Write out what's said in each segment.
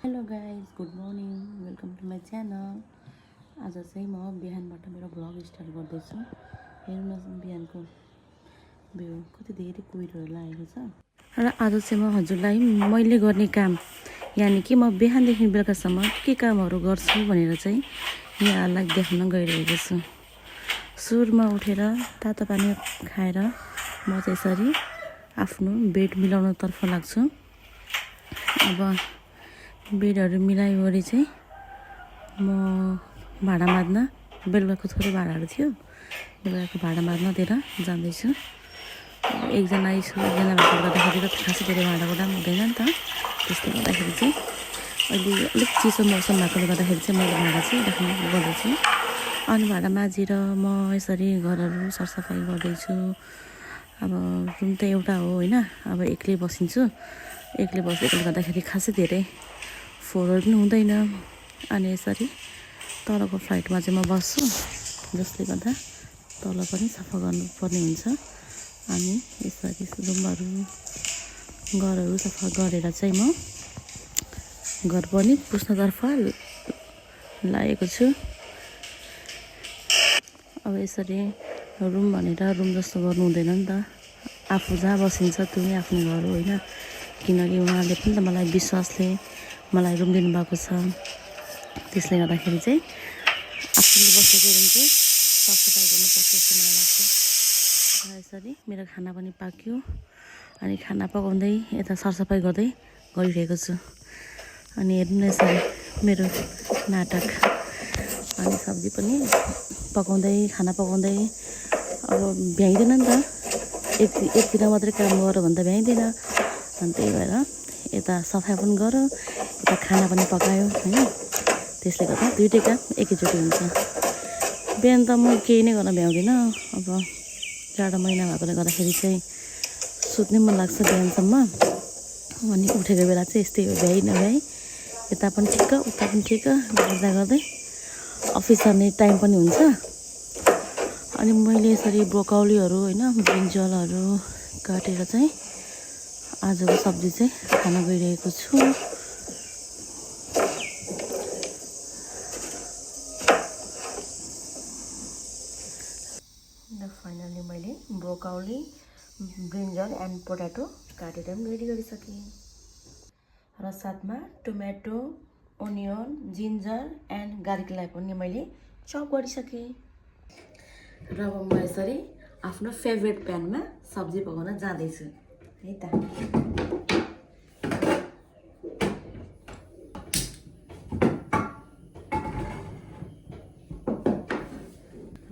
Hello guys, good morning, welcome to my channel. आज चाहिँ म बिहानबाट मेरो भ्लग स्टार्ट गर्दैछु। हेर्नुहोस् बिहानको भ्यू कति धेरै कुहिरोहरू लागेको छ। र आज चाहिँ म हजुरलाई मैले गर्ने काम यानि कि म बिहानदेखि बेलुकासम्म के कामहरू गर्छु भनेर चाहिँ यहाँहरूलाई देखाउन गइरहेको छु। सुरुमा उठेर तातो पानी खाएर म चाहिँ यसरी आफ्नो बेड मिलाउनतर्फ लाग्छु। अब बेडहरू मिलाइवरी चाहिँ म भाँडा माझ्न बेलुकाको थोरै भाँडाहरू थियो, बेलुकाको भाँडा माझ्नतिर जाँदैछु। एकजना एकजना भएको गर्दाखेरि त खासै धेरै भाँडाको दाम हुँदैन नि त, त्यसले गर्दाखेरि चाहिँ अहिले अलिक चिसो मौसम भएकोले गर्दाखेरि चाहिँ मैले भाँडा चाहिँ राख्ने गर्दैछु। अनि भाँडा माझेर म यसरी घरहरू सरसफाइ गर्दैछु। अब रुम त एउटा हो होइन, अब एक्लै बसिन्छु, एक्लै बसेकोले गर्दाखेरि खासै धेरै फोहोरहरू पनि हुँदैन। अनि यसरी तलको फ्लाइटमा चाहिँ म बस्छु, जसले गर्दा तल पनि सफा गर्नुपर्ने हुन्छ। अनि यसरी रुमहरू घरहरू सफा गरेर चाहिँ म घर पनि पुस्नतर्फ लागेको छु। अब यसरी रुम भनेर रुम जस्तो गर्नु हुँदैन नि त, आफू जहाँ बसिन्छ त्यो नै आफ्नो घर हो होइन। किनकि उहाँले पनि त मलाई विश्वासले मलाई रुम दिनुभएको छ, त्यसले गर्दाखेरि चाहिँ आफूले बसेको रुम चाहिँ सरसफाइ गर्नुपर्छ जस्तो मलाई लाग्छ। र यसरी मेरो खाना पनि पाक्यो, अनि खाना पकाउँदै यता सरसफाइ गर्दै गरिरहेको छु। अनि हेर्नु न यसरी मेरो नाटक। अनि सब्जी पनि पकाउँदै खाना पकाउँदै अब भ्याइँदैन नि त, एकतिर मात्रै काम गऱ्यो भने त भ्याइँदैन। अनि त्यही भएर यता सफा पनि गऱ्यो, यता खाना पनि पकायो होइन। त्यसले गर्दा दुइटै काम एकैचोटि हुन्छ। बिहान त म केही नै गर्न भ्याउँदिनँ। अब जाडो महिना भएकोले गर्दाखेरि चाहिँ सुत्नै मन लाग्छ बिहानसम्म। अनि उठेको बेला चाहिँ यस्तै हो, भ्याइ नभ्याइ यता पनि ठिक्क उता पनि ठिक्क गर्दा गर्दै अफिस जाने टाइम पनि हुन्छ। अनि मैले यसरी ब्रोकौलीहरू होइन, ब्रिन्जलहरू काटेर चाहिँ आजको सब्जी चाहिँ खान गइरहेको छु। फाइनली मैले ब्रोकौली, ब्रिन्जल एन्ड पोट्याटो काटेर पनि रेडी गरिसकेँ। र साथमा टोमेटो, ओनियन, जिन्जर एन्ड गार्लिकलाई पनि मैले चप गरिसकेँ। र अब म यसरी आफ्नो फेभरेट प्यानमा सब्जी पकाउन जाँदैछु है त।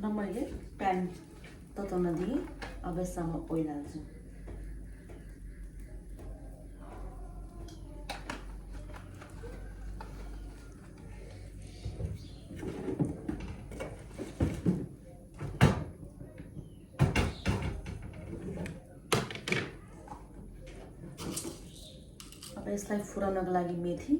र मैले प्यान तताउन दिएँ, अब यसमा ओइल हाल्छु। अब यसलाई फुराउनको लागि मेथी,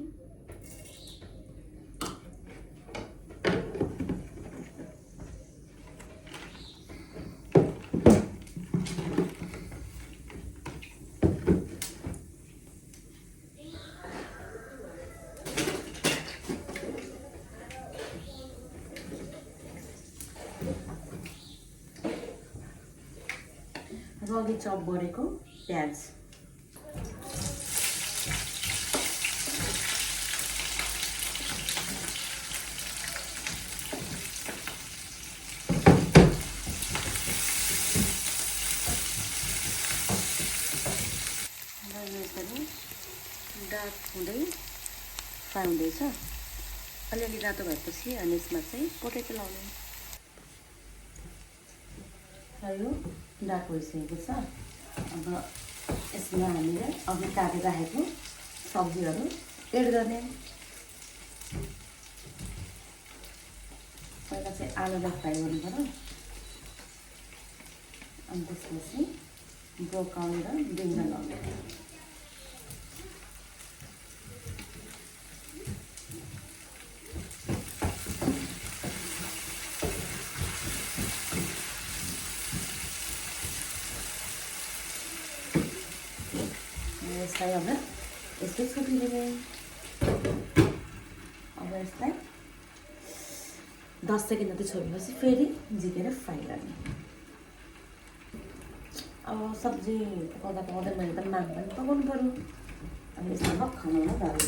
र अघि चप गरेको प्याज। र यो यसरी डार्क हुँदै फ्राई हुँदैछ। अलिअलि रातो भएपछि अनि यसमा चाहिँ पोटेटो लाउने। र यो डार्क भइसकेको छ। अब यसमा हामीले अघि काटेर राखेको सब्जीहरू एड गर्ने। पहिला चाहिँ आलुलाई फ्राई गर्नु पर्यो, अनि त्यसपछि ब्रोकौली र ब्रिन्जल लाउने। यसलाई अब यस्तै छोपिदिने। यसलाई 10 सेकेन्ड जति छोडेपछि फेरि झिकेर फ्राई गर्ने। अब सब्जी पकाउँदा पकाउँदै मैले त माग पनि पकाउनु पऱ्यो। अनि यसमा मखन हाल्छु।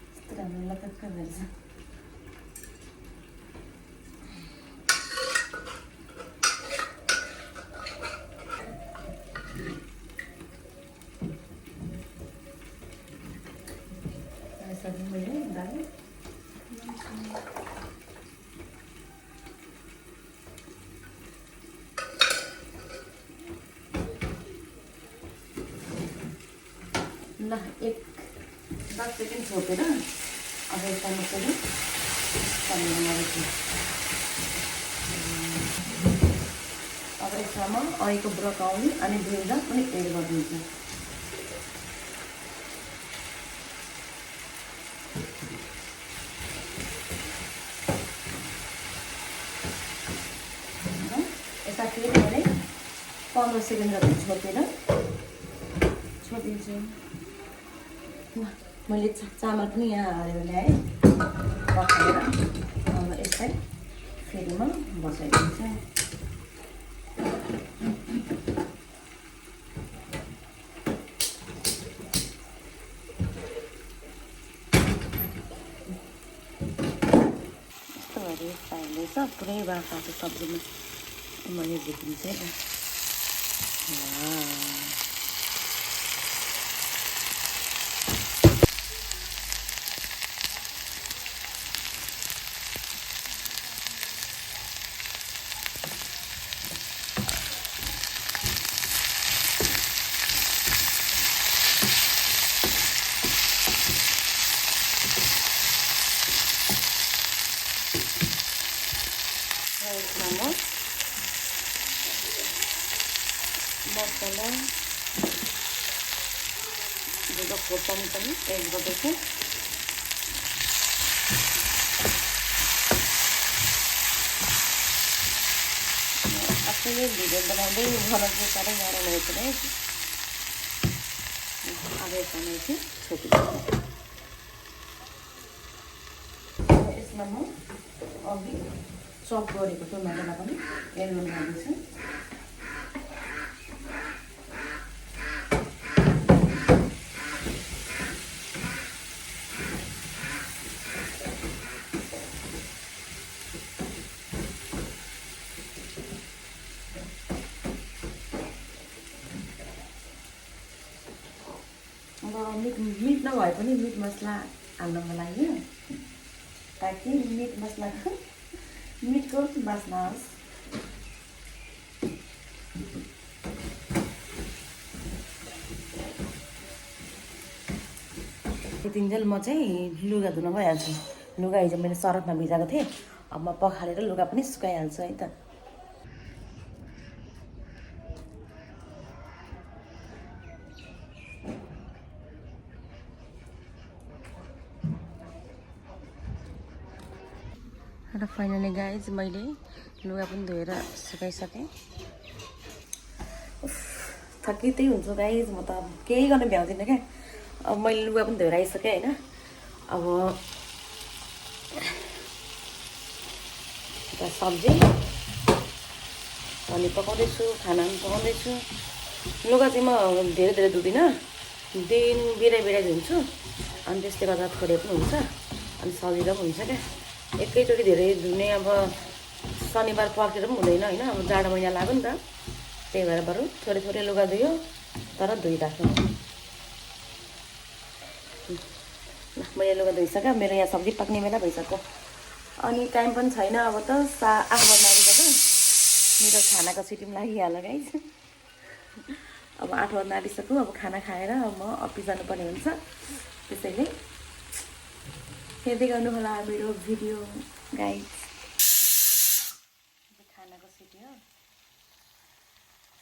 यस्तो राम्रो लतक्क भएछ। यसरी मैले दाल ल 10 सेकेन्ड छोपेर अब यसलाई मजाले चलाइदिन्छु। अब यसमा अहिलेको ब्रोकाउली अनि ब्रिन्जल पनि एड गरिदिन्छु। यसलाई फेरि मैले 15 सेकेन्ड जति छोडिदिन्छु। मैले चामल पनि यहाँ हालेर ल्याएँ पकाएर। अब यसलाई फेरि म बसाइदिन्छु। यस्तो गरी फ्राई हुँदैछ। पुरै बाफाको सब्जीमा मैले झिकिन्छ है। मसला दुध खोर्सानी पनि एड गर्दैछु। आफैले भिडियो बनाउँदै बनाउँदै साह्रै गाह्रो रहेछ है। अब यसमा चाहिँ छोपिदिन्छु। यसमा म अघि चप गरेको टमाटरलाई पनि एड गर्न लाग्दैछु। मिट नभए पनि मिट मसला हाल्न मन लाग्यो ताकि मिट मसलाको मिटको बास्ना आओस्। त्यतिन्जेल म चाहिँ लुगा धुन गइहाल्छु। लुगा हिजो मैले सरफमा भिजाएको थिएँ। अब म पखालेर लुगा पनि सुकाइहाल्छु है त। र फाइनली गाइज मैले लुगा पनि धोएर सुकाइसकेँ। थकी त्यही हुन्छु गाइज, म त केही गर्न भ्याउँदिनँ क्या। अब मैले लुगा पनि धोएर आइसकेँ होइन। अब सब्जी अनि पकाउँदैछु, खाना पनि पकाउँदैछु। लुगा चाहिँ म धेरै धेरै धुँदिनँ, दिन बिराइ धुन्छु। अनि त्यसले गर्दा थोरै पनि हुन्छ अनि सजिलो पनि हुन्छ क्या। एकैचोटि धेरै धुने अब शनिबार पर्खेर पनि हुँदैन होइन। अब जाडो महिना लाग्यो नि त, त्यही भएर बरु थोरै थोरै लुगा धुयो तर धोइराख्नु। मैले लुगा धोइसकेँ। मेरो यहाँ सब्जी पाक्ने बेला भइसक्यो अनि टाइम पनि छैन। अब त 8 बज्न आँटिसक्यो। मेरो खानाको सिटी पनि लागिहाल्यो गाइस। अब 8 बज्न आँटिसक्यो। अब खाना खाएर अब म अफिस जानुपर्ने हुन्छ। त्यसैले हेर्दै गर्नु होला मेरो भिडियो गाइस। खानाको सिटी हो,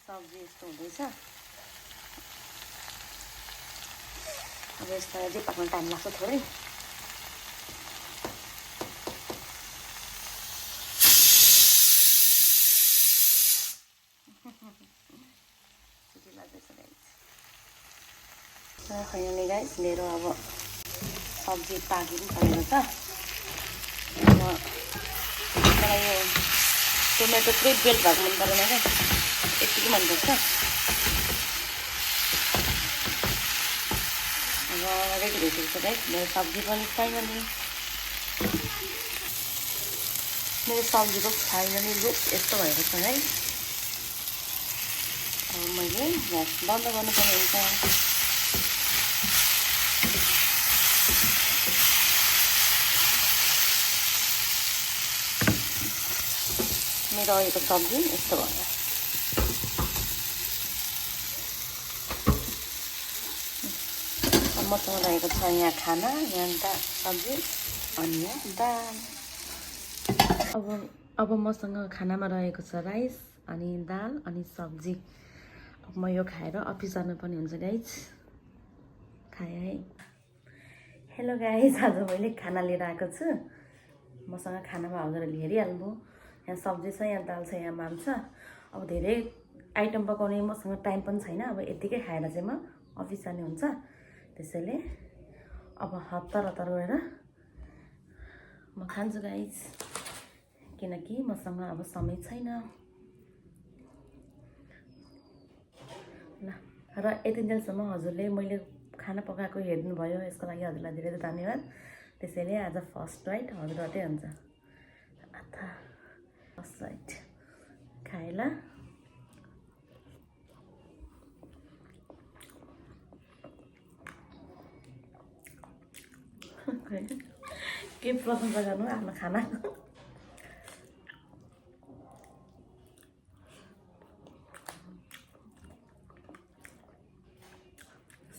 सब्जी यस्तो हुँदैछ। अब यसलाई अझै पाक्न टाइम लाग्छ थोरै। सिटी लाग्दैछ गाइस। फाइनली गाइस मेरो अब सब्जी पाकिनु परेको छ। अब मलाई यो टोमेटो पुरै बेल भएको मन परेन क्या, यतिकै मनपर्छ। अब रेडी भइसकेको छ गाइस मेरो सब्जी पनि फाइनली। मेरो सब्जीको फाइनली लुक यस्तो भएको छ है। अब मैले ग्यास बन्द गर्नुपर्ने हुन्छ। मेरो अहिलेको सब्जी यस्तो भयो। मसँग रहेको छ यहाँ खाना, यहाँ सब्जी अनि यहाँ दाल। अब मसँग खानामा रहेको छ राइस अनि दाल अनि सब्जी। अब म यो खाएर अफिस जानुपर्ने हुन्छ गाइज। खाएँ है। हेलो गाइज, आज मैले खाना लिएर आएको छु। मसँग खानामा हजुरहरूले हेरिहाल्नुभयो। यहाँ सब्जी छ, यहाँ दाल छ, यहाँ माम छ। अब धेरै आइटम पकाउने मसँग टाइम पनि छैन। अब यतिकै खाएर चाहिँ म अफिस जाने हुन्छ। त्यसैले अब हतार गरेर म खान्छु गाइज, किनकि मसँग अब समय छैन। ल, र यति दिनसम्म हजुरले मैले खाना पकाएको हेर्नुभयो, यसको लागि हजुरलाई धेरै धेरै धन्यवाद। त्यसैले आज फर्स्ट राइट हजुरबाटै हुन्छ। अथा फर्स्ट राइट खाएँ ल। के प्रशंसा गर्नु आफ्नो खाना।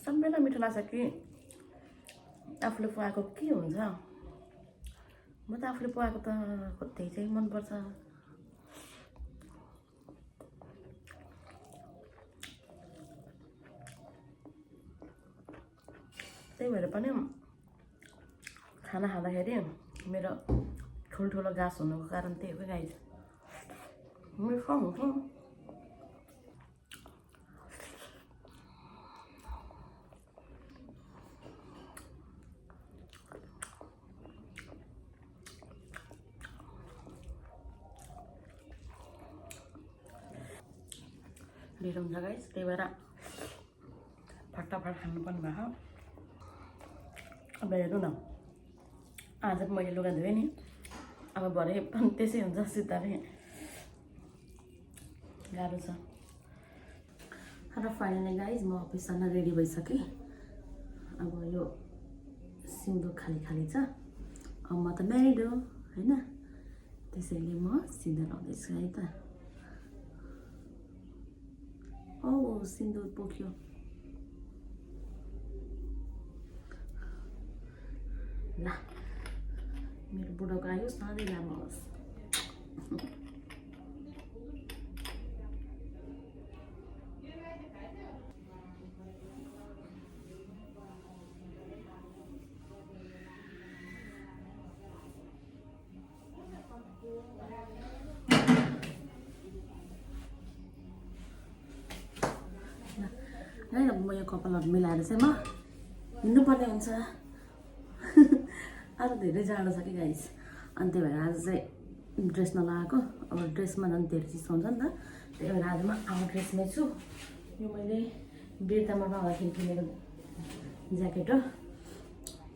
सबैलाई मिठो लाग्छ कि आफूले पकाएको के हुन्छ। म त आफूले पकाएको त कति चाहिँ मनपर्छ। त्यही भएर पनि खाना खाँदाखेरि मेरो ठुल्ठुलो गाँस हुनुको कारण त्यही हो गाइज। मिठो हुन्छ। ढिलो हुन्छ गाइज, त्यही भएर फटाफट खानुपर्ने भएको। अब हेर्नु न, आज मैले लुगा धोएँ नि, अब भरे पनि त्यसै हुन्छ सितारै। गाह्रो छ। र फाइनली गाइज म अफिस जान रेडी भइसकेँ। अब यो सिउँदो खाली खाली छ। अब म त म्यारिड हो होइन, त्यसैले म सिन्दुर लाउँदैछु है त। औ सिन्दुर पोख्यो। ल, मेरो बुढोको आयु सधैँ लामो होस्। अब म यो कपालहरू मिलाएर चाहिँ म हिँड्नुपर्ने हुन्छ। आज धेरै जाडो छ कि गाइस, अनि त्यही भएर आज चाहिँ ड्रेस नलगाएको। अब ड्रेसमा झन् धेरै चिसो हुन्छ नि त, त्यही भएर आज म आउट ड्रेसमै छु। यो मैले बिर्तामा आउँदाखेरि किनेको ज्याकेट हो,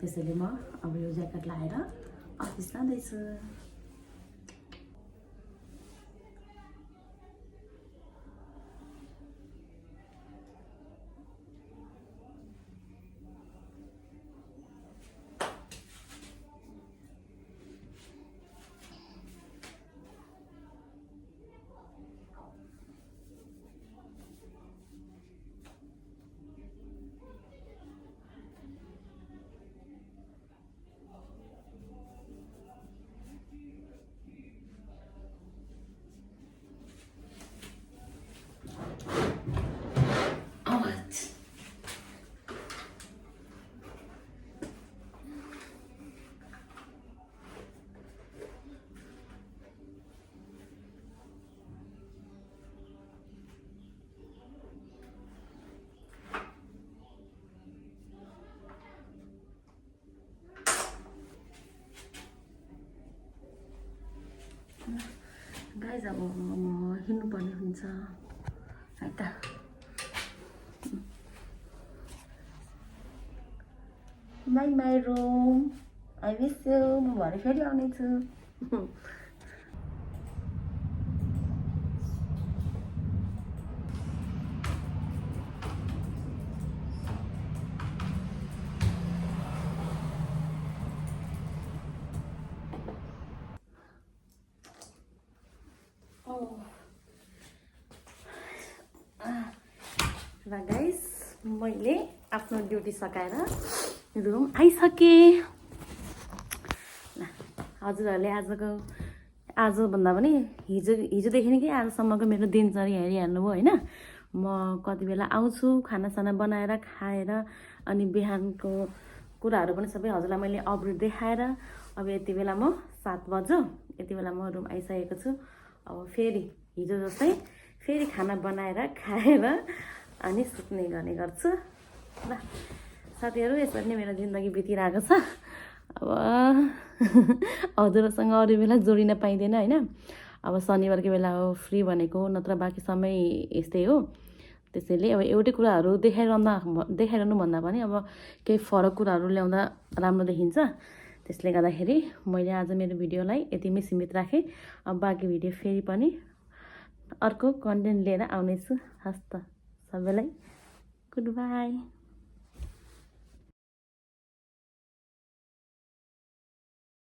त्यसैले म अब यो ज्याकेट लगाएर अफिस जाँदैछु। गाइज अब म हिँड्नुपर्ने हुन्छ है त। My room, I miss you. म भरे फेरि आउनेछु। र गाइस मैले आफ्नो ड्युटी सकाएर रुम आइसकेँ। ल हजुरहरूले आजभन्दा पनि हिजोदेखि नै कि आजसम्मको मेरो दिनचर्या हेरिहाल्नु भयो होइन। म कति बेला आउँछु, खानासाना बनाएर खाएर, अनि बिहानको कुराहरू पनि सबै हजुरलाई मैले अपडेट देखाएर अब यति बेला म 7 बज्यो, यति बेला म रुम आइसकेको छु। अब फेरि हिजो जस्तै फेरि खाना बनाएर खाएर अनि सुत्ने गर्ने गर्छु। ल साथीहरू, यसरी नै मेरो जिन्दगी बितिरहेको छ। अब हजुरसँग अरू बेला जोडिन पाइँदैन होइन। अब शनिबारको बेला हो फ्री भनेको, नत्र बाँकी समय यस्तै हो। त्यसैले अब एउटै कुराहरू देखाइरहनु भन्दा पनि अब केही फरक कुराहरू ल्याउँदा राम्रो देखिन्छ। त्यसले गर्दाखेरि मैले आज मेरो भिडियोलाई यतिमै सीमित राखेँ। अब बाँकी भिडियो फेरि पनि अर्को कन्टेन्ट लिएर आउनेछु। हस् त, सबैलाई गुड बाई।